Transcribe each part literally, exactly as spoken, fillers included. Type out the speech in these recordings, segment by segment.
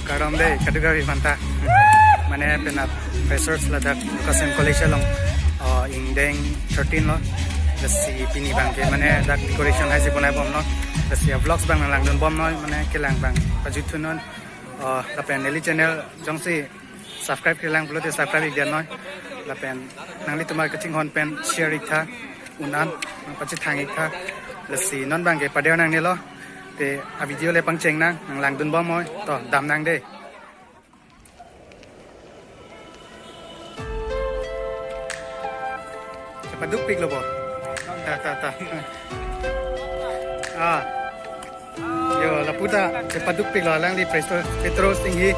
Kardom dei, kadokave aphanta. Mane penap freshers ladak Lukasen College along, uh, ingdeng thirteen lo. Lasi pini abangke mane dak decoration hai si bonai bomlo. Lasi a-vlogs abang nanglangdun bomnoi, mane kelang abang pajuthunon. Uh, lapen neli channel jongsi subscribe kelang pulote subscribe ik damnoi. Lapen nanglitum kachinghon pen share ik tha, un-an nangpachethang ik tha. Lasi non abangke pader nangnelo. Te a-video le pangcheng nang, nanglangdun bomnoi. To, dam nang dei. Chepadukpiklo bo. Ta, ta, ta. Ah. Yo, lapu ta chepadukpiklo, alangli Petro, Petro Singhi.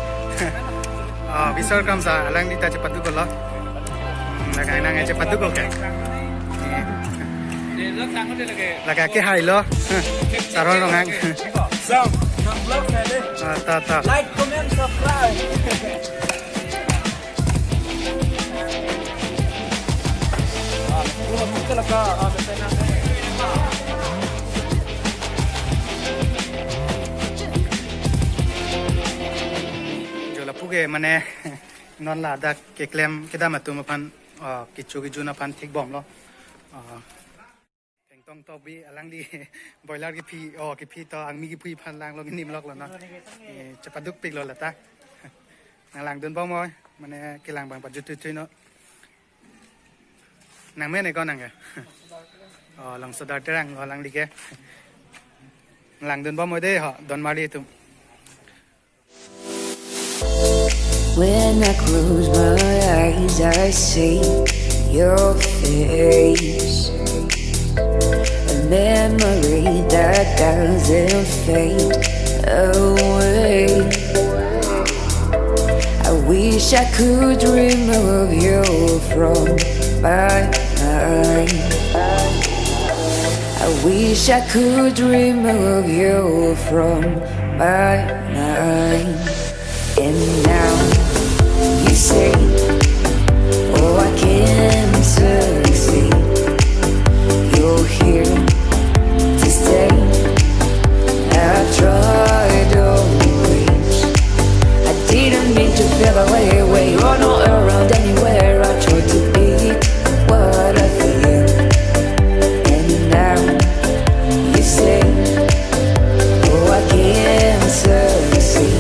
Ah, Biswakar Kamsa, alangli ta chepaduklo. Hmm, lake nang chepaduk, okay. Lake kehailo. Saron Ronghang. Sam, nang vlog sa dei. Ah, ta, ta. Like, comment, subscribe. Jo, lapu ke mane non ladak keklem kedam atum aphan, ah, kecho kejun aphan thik bomlo. Ah, Thengtong Tokbi alangli boiler kephi, oh, kephi to angmi kephui aphan langlo, nginimloklo na. Eh, chepadukpiklo lata. Nanglangdun bomnoi, mane kelang abang pajuthuithuinon. Nang mene ko nang ke? Oh, Longso Dar Terang, oh, alangli ke. Nanglangdun bomnoi dei ho, don marli atum. When I close my eyes, I see your face. A memory that doesn't fade away. I wish I could remove you from my mind. I wish I could remove you from my mind. And now you say, oh, I can't succeed. You're here to stay. I've tried always. I didn't mean to feel away, away. You're not around anywhere. I tried to be what I feel. And now you say, oh, I can't succeed.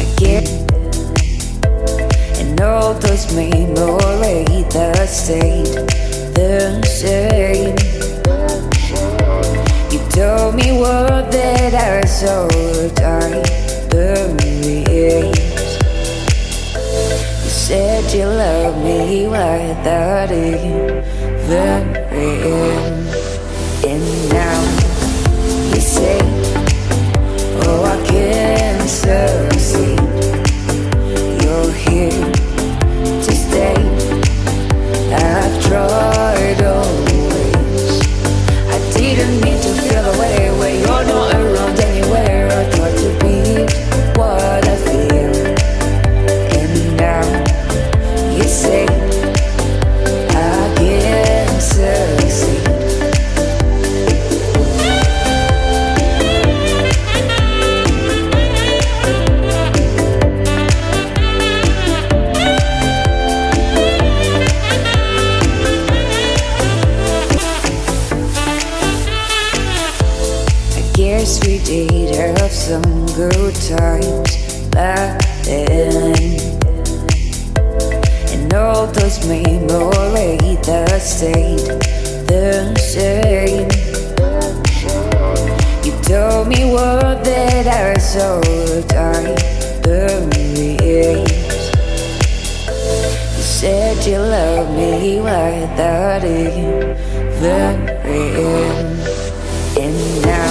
Again, and all those memories that stayed the same. You told me what that I saw time the race. You said you love me without even real. And now you say, oh, I can't succeed. You're here to stay. I've tried always. I didn't mean to feel away, where you're not around anywhere. I tried to be what I feel. And now you say I can't succeed. I guess we did have some good times back then. And all those memories that stayed the same. You told me what that I saw time the race. You said you love me without even real. And now